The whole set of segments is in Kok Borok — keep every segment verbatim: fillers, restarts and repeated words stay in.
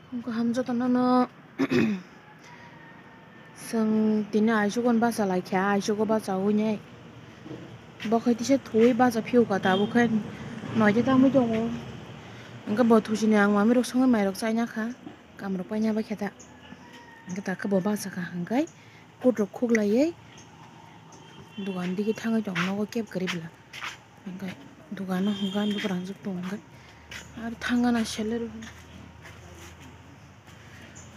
Kaham jotono no chwng tini aisuk on bacha laikha, aisuk o bacha ui nai. Bo khe tisa thuwi bacha phiyokha, tabuk khe noida tangwi tongo. Hwnkhe bo thusini ang mamirok songwi mairok chaina kha, kamrok paina bai khe ta. Hwnkhe ta khe bo bacha kha hwnkhe. Kutruk khuklaiwi dogan digi thangwi tongo, nogo keb kwrwi bwla. Hwnkhe dogano hwnkhe ang bwkrangjak tongo hwnkhe. Aro thangana seler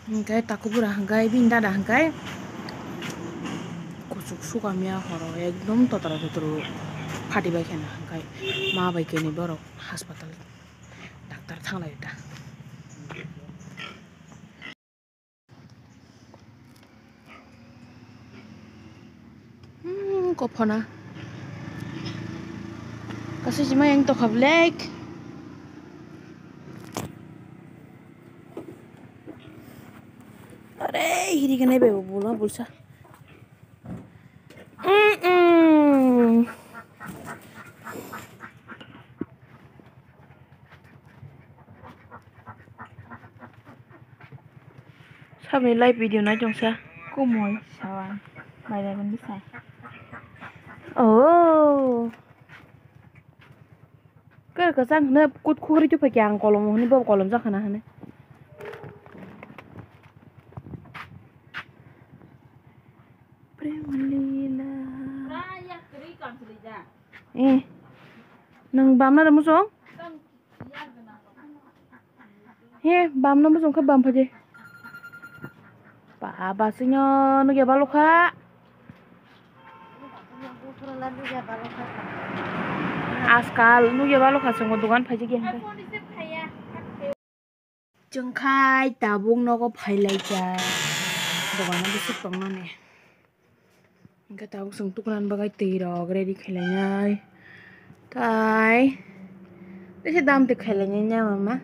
hwnkhe takhuk bura hwnkhe bini dada hwnkhe kuchuk sukamya horo ekdom totro totro phatibai kheno hwnkhe ma bai khe ni borok haspatal daktar thanglai ta. Hmm, kophona. Kasi sima yang tokha black. Are, hiri kene bebo bula bulsa. Mm-mm. Sabni live video nai tongsa. Kumui sawan. Bai bai bini sai. Oh. Kar kasang hne kut khugri tu phai ang kolom hne bob kolom jakha na hne. Prem Leela. Eh, nang bamna da muchung? He, bamna muchung khe bam phaidi. Ba, basingno nugya balokha. Askal nugya balokha chwngbo dogan phaijak ya. Chwng khai tabuk nogo phailaijak, dogano bwswk tongnani. Hwnkhe tabuk chwng tuknani bagwi twi rok ready khailainai. Tai tesa dam twi khailainai ya mama.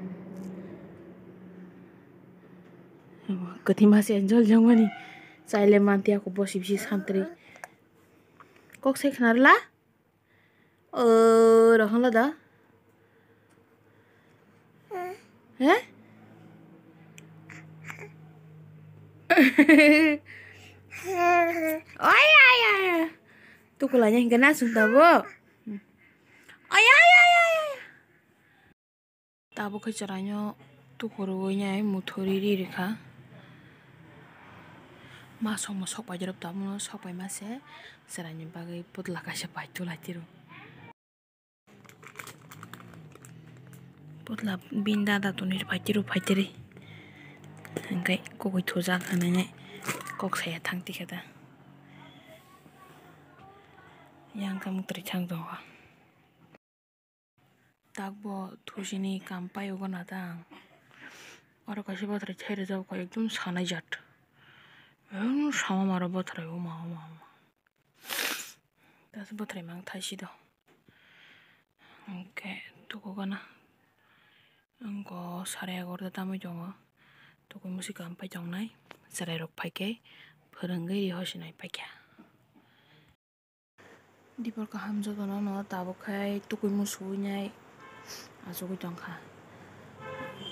Kwthwi masa enjoy jongmani chaile manti ako bosi bisi santri. Kok sai khna rwla? O, rohon la da? He? Oi, ai, ai, ai. Tukula nya hingga nasung tabo. Oi, ai, ai, ai, ai. Tabuk khe chwraino tukhurwi nai muthuri ri rikha. Ma songmo sok paijak rw tabukno sok paima se chwraini bagwi putla kaisa pai tu lai tiro. Putla bini dada toni pai tiro pai tiri. Hwnkhe kubui thujak hwnwi kok saya thang tikhe ta. Yang khe mwtwrwi thang tongo. Takbo thusini kam paiyokgwna ta ang. Oro kaisa bathrai thai rwjak kha ekdom sanai jat. Em, sama maro bathrai, oma, oma, oma. Kaisa bathrai mang thaisi do. Hwnkhe tukugana. Angko sare egarota tamwi tongo. Tukui musi kam pai tongnai. Chwrairok phaikhe phwrwngwi ri hosinai paikha. Dipor kaham jotono no tabuk khai tukui musuwi nai achugui tongkha.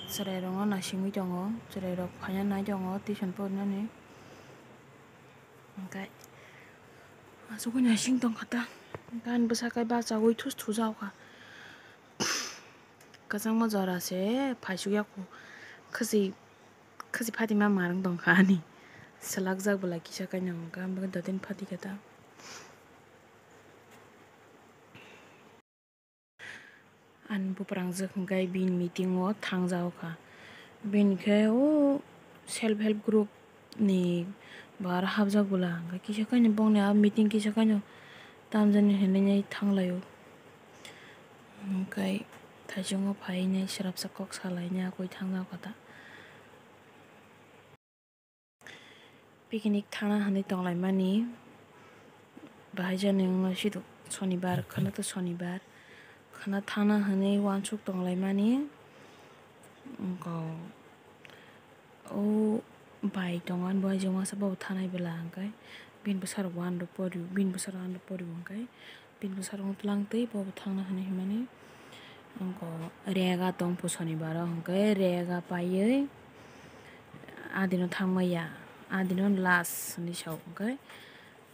Chwrairokno naisingwi tongo, chwrairok phaina nai tongo tuition porinani. Hwnkhe achugui naising tongkha ta. Hwnkhe ani bwsakhe bachagui thus thujak kha. Kwchangma jora se phaisukya khu khasi. Khasi phatima marwng tongkha ani. Swlakjak bwla kisa kainwi hwnka, hwnba khe dotini phatikha ta. Ani buprangjak hwnkhe bini meeting o thangjak kha. Bini khe o self help group ni bar hapjak bwla hwnkhe kisa kainwi bongni a meeting kisa kainwi tamjani hinwi thanglaio. Hwnkhe thaichungo phainai swrapsa kok salainai akoi thangjak kha ta. Picnic thana hinwi tonglaimani, bahai jani wngwi sido sonibar, khwna to sonibar, khwna thana hinwi uansuk tonglaimani. Wngkha o bai tongo ani bo, hai jongma se bo thanai bwla hwnkhe bini bwsarok uanrok pori, bini bwsarok uanrok pori hwnkhe. Bini bwsarokno twlang twi bobo thangna hinwi himani. Wngkha rega tong pusoni baro hwnkhe rega paiwi adino thangmaya, adino last hinwi sao. Hwnkhe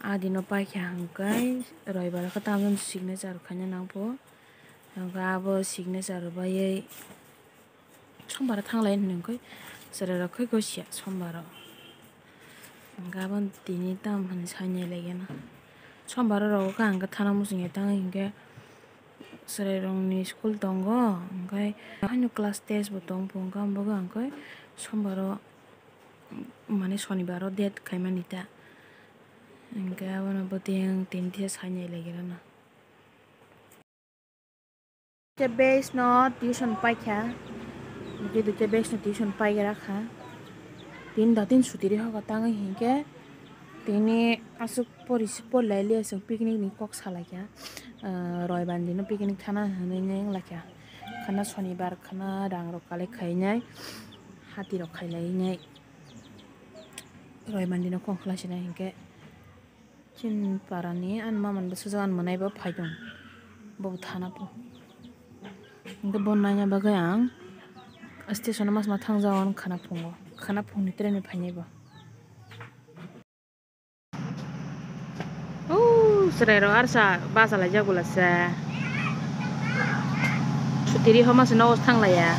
adino paikha hwnkhe roibaro khe tamjani signature khaina nangpho. Hwnkhe abo signature rwbaiwi sombaro thanglai hwnwi hwnkhe chwrairok khe gosiya sombaro. Hwnkhe aboni tini tam hwnwi sainai laiya na. Sombaro rogo khe ang khe thana muchungya tangwi hwnkhe chwrairokni school tongo, hwnkhe haino class test bo tong pho, hwnkhe ang bo khe sombaro mane sonibaro date khaimani ta. Hwnkhe abono bwtwi ang tini tisa sainai laiya na. Khe base no tuition paikha, duita khe base no tuition paigra kha. Tin da tin suti ri hoka tangwi hinkhe tini aswk pori se pori lai liya chwng picnic ni kok salaikha. Ah, roibar dino picnic thana hinwi wnglaikha. Khana sonibar khana rang rok collect khainai, hati rok khailainai, roibar dino kok khlai sinai hinkhe. Chini parani ani maman bwsajwk ani mwnai bo phaitong, bo thana pho. Hwnkhe bo naina bagwi ang station o mas ma thangjago, ani khana phungo, khana phungni train bai phainai bo. Ooh, chwrairok arsa bachalaijak bwla se. Sutiri homa se nogo thanglaiya.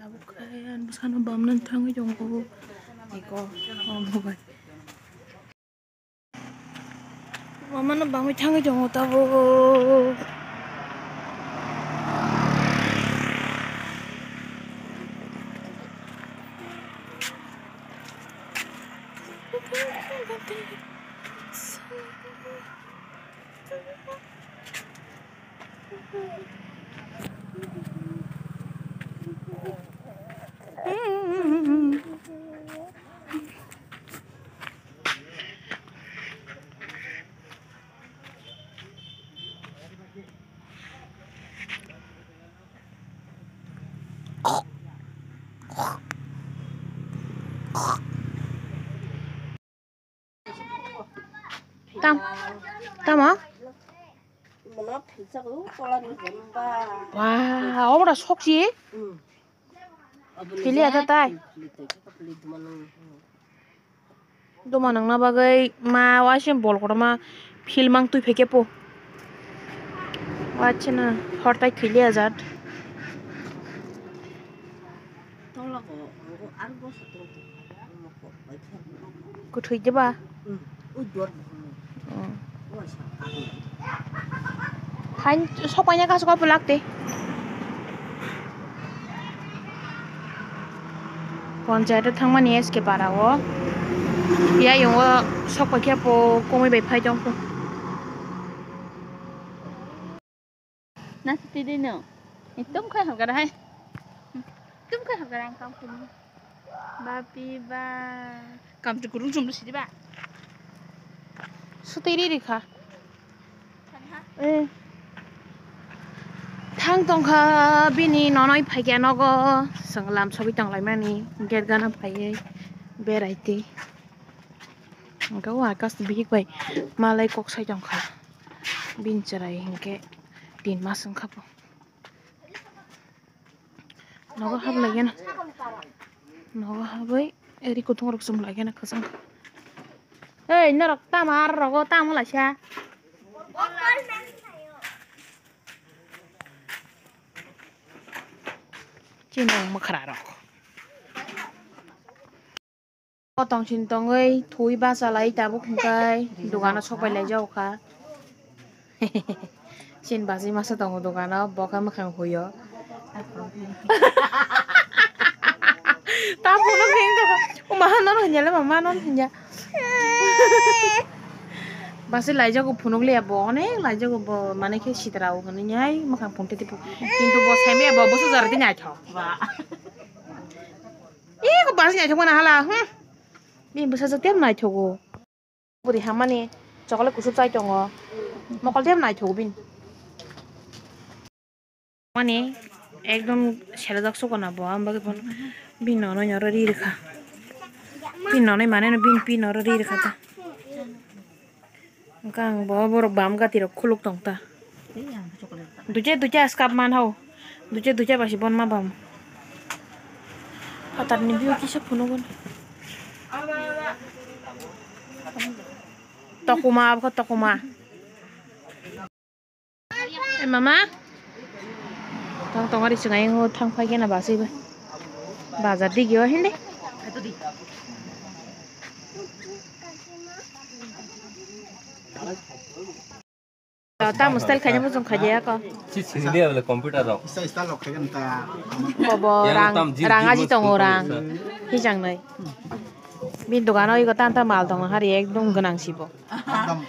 Tabuk khe ang bwsano bamnani thangwi tongo. Eko, omo bai. Bamano bamwi thangwi tongo tabuk. Tam, tamo? Wah, obra sokchi. Pili ada tai. Duma nangna bagwi ma waise bol kotorma phil mang twi phaikhe po. Waise no hortai thwi liya jat. Kwthwi de ba? Hain sokpaina kasu kapu lakte. Ponchayat o thangmani S K para o. Phiya yungo sokpaikhe po komui bai phai tongkho. Nasi twi di no. Ekdom khai hamkar hai. Ekdom khai hamkar ang kam kuni. Bapi ba. Kam tu kurung jumlu sidi ba. Sutwi ri ri kha. Eh. Thang tongkha bini nonoi phaikya nogo. Chwng lam sogwi tonglaimani. Gate gana phaiwi beraitwi. Hwnkhe o akas bihik bai malai kok sai tongkha. Bini chwrai hinkhe tin mas wngkha bo. Nogo hablai gana. Nogo habwi eri kutung rok chum lai gana kwchang. Ei norok tamo aro rogo tamo laisa. Chini mwkhra rok. O tongsin tongwi thwi bachalai tabuk hwnkhe dogano sokpai lai jago kha. Chini bachwi masa tongo dogano, bo khe mwkhang huio. Ta phunuk hing to. O ma, non hanya le mama, non hanya. Basi laijago phunuk le bo, onek laijago bo, mane khe sitra o hwnwi nyai, mwkhang phunuk tei phunuk. Kintu bo semi bo, bo sujar di naithok. Ba. Ih, ko basi naithok mana hala, hmm. Bini bwsajwk tei naithogo. Bwrwi hamani chocolate kusup chai tongo. Mokol tei naithogo bini. Mani ekdom selajak sukona bo, ang bagwi bono bini nonoi noro ri rwkha. Bini nonoi mane no bini pi noro ri rwkha ta. Hwnkhe ang bo borok bam gati rok khuluk tong ta. Duicha duicha skap man hao. Duicha duicha basi bon ma bam. Phatar ni view kisa phunukgo. Tokuma abkha tokuma. Eh, mama. Tong tong ari chwng ayung thang phai khe na basui bai. Bazar digi o hindi. Tamo style khaina muchung khaijaya ko. Si sini dia bole computer rok. Bobo rang rang aji tongo rang. Hijang nai. Bini dogano ego tanta mal tongo hari ekdom gwnang sibo. Ekdom.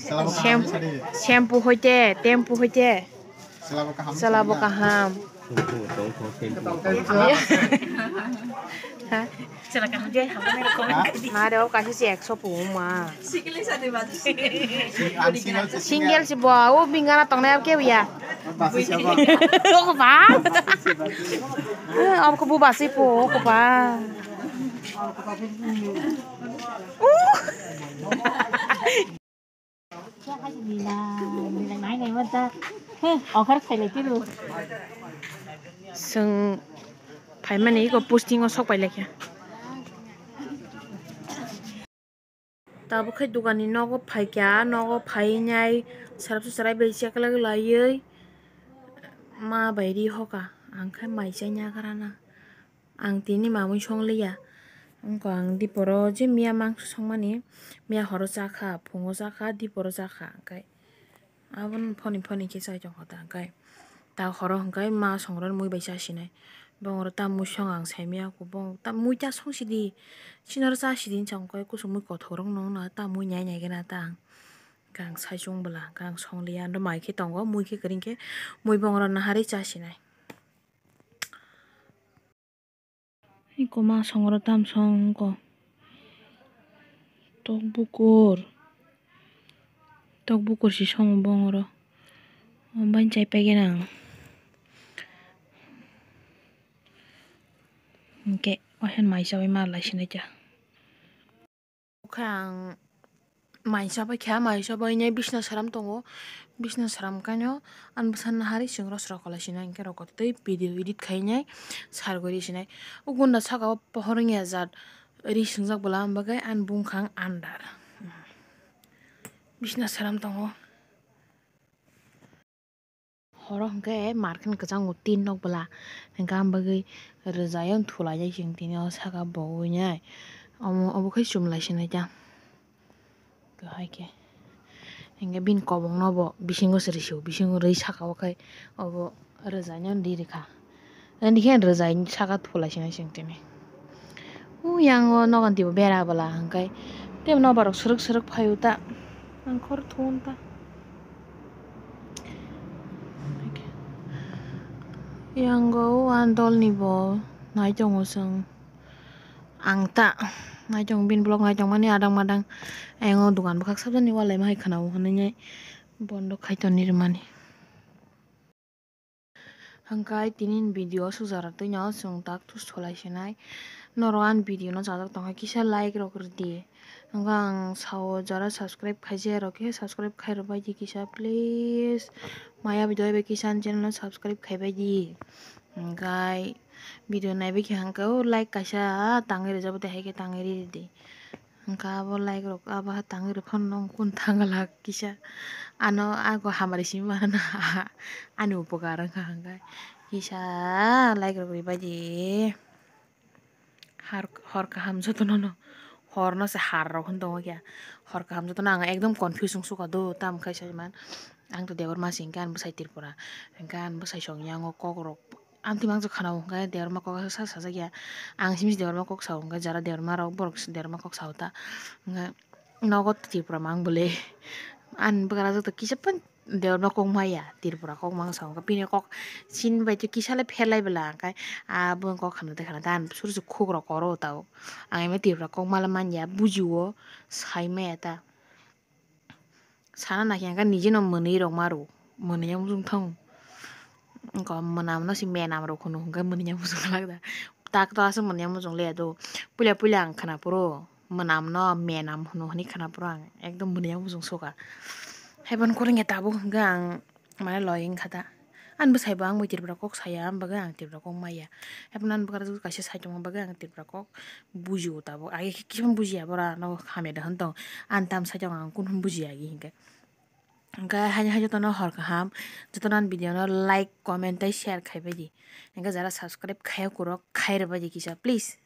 Sela bo kaham. Shampoo hoite, tempu hoite. Sela bo kaham. Sela bo kaham. Shampoo, shampoo, shampoo. Ha? Sela kaham je, hamya comment kadi. Nare o kaisa se ekso pu ma. Single sade baji. Single si bo, o bingana tongnai ke ya. Basi siya ba. O ba. Basi siya ba. Am ko bu basi po, o ba. Chwng phaimani eko posting o sok pai laikha. Tabuk khe dukan ni nogo phaikha, nogo phai nai sarap se chwrai bai chekla laiwi ma bai ri hoka, ang khe mai chai nagra na. Ang tini mamui song liya. Wngkha ang diporo je miya mangso songmani, miya horo chakha, phungo chakha, diporo chakha, hwnkhe aboni phone phone khe chai tongkha ta, hwnkhe ta horo hwnkhe ma songroni mui bai chasinai. Bongoro ta mui song ang saimanya, bong ta mui ta song sidi, sinoro cha sidi hinwi sa, hwnkhe kuchuk mui kothok rok no wngna ta mui nai nai gana ta ang. Hwnkhe ang sai chwng bwla, hwnkhe ang song liya, ando mai khe tongo, mui khe kwrwng khe mui bongoro naharwi chasinai. Eko ma songro tam song ko. Tok bukur. Tok bukur si songo bongoro. Omo bai chai paigen ang. Hwnkhe ohen mai chawi ma lai sinai ta. Khe ang mai chabai kha, mai chabai nai bisna saram tongo, bisna saram kaino ani bwsa naharwi chwng rosra kwlai sinai, hwnkhe rokotwi video edit khainai sar gori sinai. O gunda saka o pohor wngya jat ri swngjak bwla, ang bagwi ani bumkhang andar bisna saram tongo. Horo hwnkhe market kwchango tin nok bwla, hwnkhe ang bagwi rwjai o thulai jai chwng tini o saka bo winai omo obo khe chumlai sinai ta. Hai khe hwnkhe bini kobong no bo bisingo se rw sio, bisingo rwi saka o khai obo rwjai no di rwkha. Ani khe rwjai saka thulai sinai chwng tini. Uyang o nogon tibo bera bwla hwnkhe tei nobar rok swrwk swrwk phaio ta. Ang khor thun ta. Yang o andol ni bo nai tongo chwng. Ang ta nai tongo bini vlog nai tongmani adang madang. Ayang o dogan bwkhak sabjani walai ma hai khwnao hwnwi bondo khai toni rwmani. Hwnkhe tini ni video o sujak rok twi no chwng tak thus thulai sinai. Norok ani video no chajak tongkha kisa like rok rwdi. Hwnkhe ang sao jara subscribe khaijak rok khe subscribe khai rwbaidi kisa please. Maya video bai kisa ani channel no subscribe khaibaidi. Hwnkhe video naibai khe hwnkhe o like kaisa tangwi rwjak bo tei hai khe tangwi ridi. Hwnkhe abo like rok abo ha tangwi rwphano nong kun thangala kisa ano ako hamari simi mano na ani upokar wngkha hwnkhe kisa like rok rwbaidi. Har hor kaham jotono no hor no se har rok hwn tongo kya hor kaham jotono ang ekdom confuse wng suka do tam khai sai man ang to Debbarma se hwnkhe ani bwsai Tripura hwnkhe ani bwsai song yang o kok rok. Amtwi mangsa khana o hwnkhe Debbarma kok sa sajak ya. Ang simi se Debbarma kok sao hwnkhe jara Debbarma rok borok se Debbarma kok sao ta. Hwnkhe nogo Tripura mang bole. Ani bwkra rok to kisa phan Debbarma kok maya, Tripura kok mang sao hwnkhe. Bini kok sin bai to kisa le pherlai bwla hwnkhe abo kok khana tei khana ta. Ani suru se khuk rok oro ta o. Ang emo Tripura kok mala manya buji o sai maya ta. Sana naikhe hwnkhe niji no mwnwi rok ma rw, mwnwi yang muchung thang. Wngkha mwnam no se menam rok hwno hwnkhe mwnwi yang muchung kwlak da. Tak to aswk mwnwi yang muchung le do. Puila puila ang khwna phuru mwnam no menam hwno hwnwi khwna phuru ang ekdom mwnwi yang muchung sukha. Haiphano kwrwngya tabuk hwnkhe ang mane loi wngkha da. Ani bwsai bo ang bai Tripura kok saya, ang bagwi ang Tripura kok maya. Haiphano ani bwkra kaisa sai tongma bagwi ang Tripura kok buji o tabuk. Age khe kiphilma bujiya bwrano hamya da hwn tong. Ani tam sai tong ang kunu bujiya agi hinkhe. Hwnkhe haino hai jotono hor kaham, jotono ani video no like, comment tei share khai bai di. Hwnkhe jara subscribe khaiya kwrwk khai rwbai di kisa please.